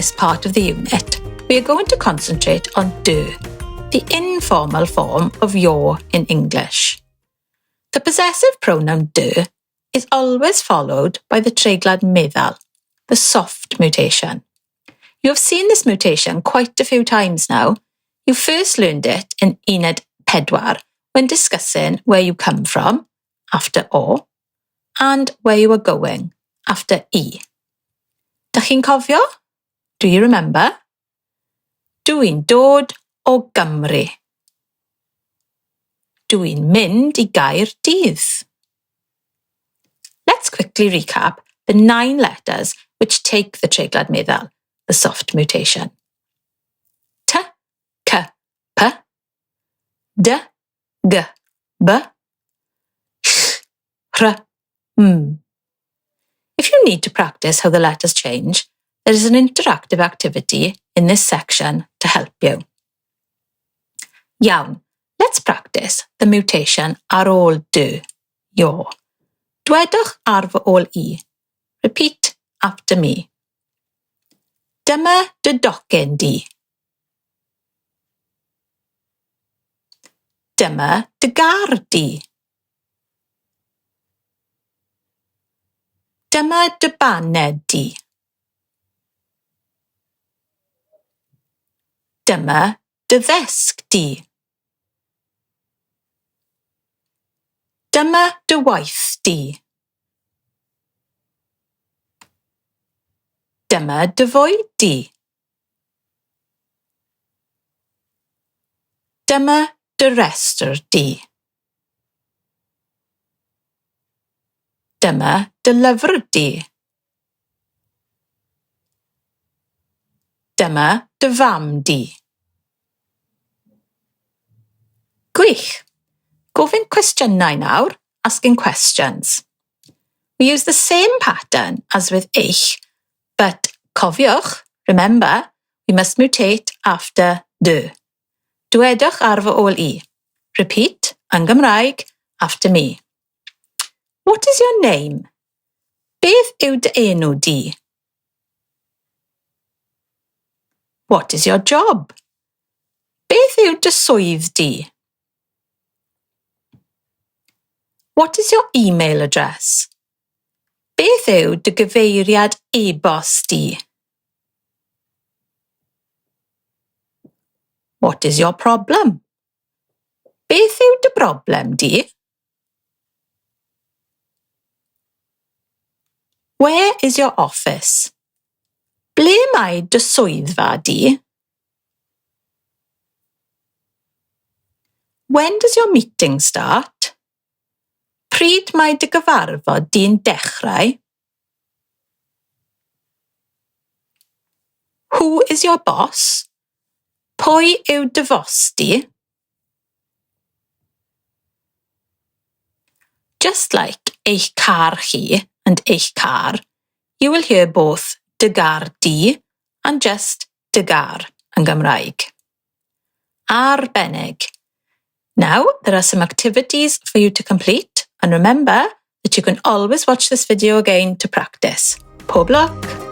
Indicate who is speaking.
Speaker 1: this part of the unit, we are going to concentrate on dy, the informal form of your in English. The possessive pronoun dy is always followed by the treiglad meddal, the soft mutation. You have seen this mutation quite a few times now. You first learned it in Uned 4 when discussing where you come from, after O, and where you are going, after E. Dach chi'n cofio? Do you remember? Dw i'n dod o Gymru. Dw i'n mynd i Gaerdydd. Let's quickly recap the nine letters which take the treiglad meddal, the soft mutation. T, C, P, D, G, B, Ll, R, M. If you need to practice how the letters change, there is an interactive activity in this section to help you. Iawn, let's practice the mutation ar ôl dy, your. Dwedwch ar fy ôl i. Repeat after me. Dyma dy docyn di. Dyma dy gar di. Dyma dy baned di. Dyma dy ddesg di. Dyma dy waith di. Dyma dy fwyd di. Dyma dy restr di. Dyma dy lyfr di. Dyma dy fam di. Gwych! Gofyn cwestiynau nawr, asking questions. We use the same pattern as with eich, but cofiwch, remember, we must mutate after dy. Dwedwch ar fy ôl i. Repeat, yn Gymraeg, after me. What is your name? Beth yw dy enw di? What is your job? Beth yw dy swydd di? What is your email address? Beth yw dy gyfeiriad e-bost di? What is your problem? Beth yw dy broblem di? Where is your office? Ble mae dy swyddfa di? When does your meeting start? Pryd mae dy gyfarfod di'n dechrau? Who is your boss? Pwy yw dy fos di? Just like eich car chi and eich car, you will hear both dy gar di and just dy gar yn Gymraeg. Arbennig. Now, there are some activities for you to complete and remember that you can always watch this video again to practice. Pob lwc!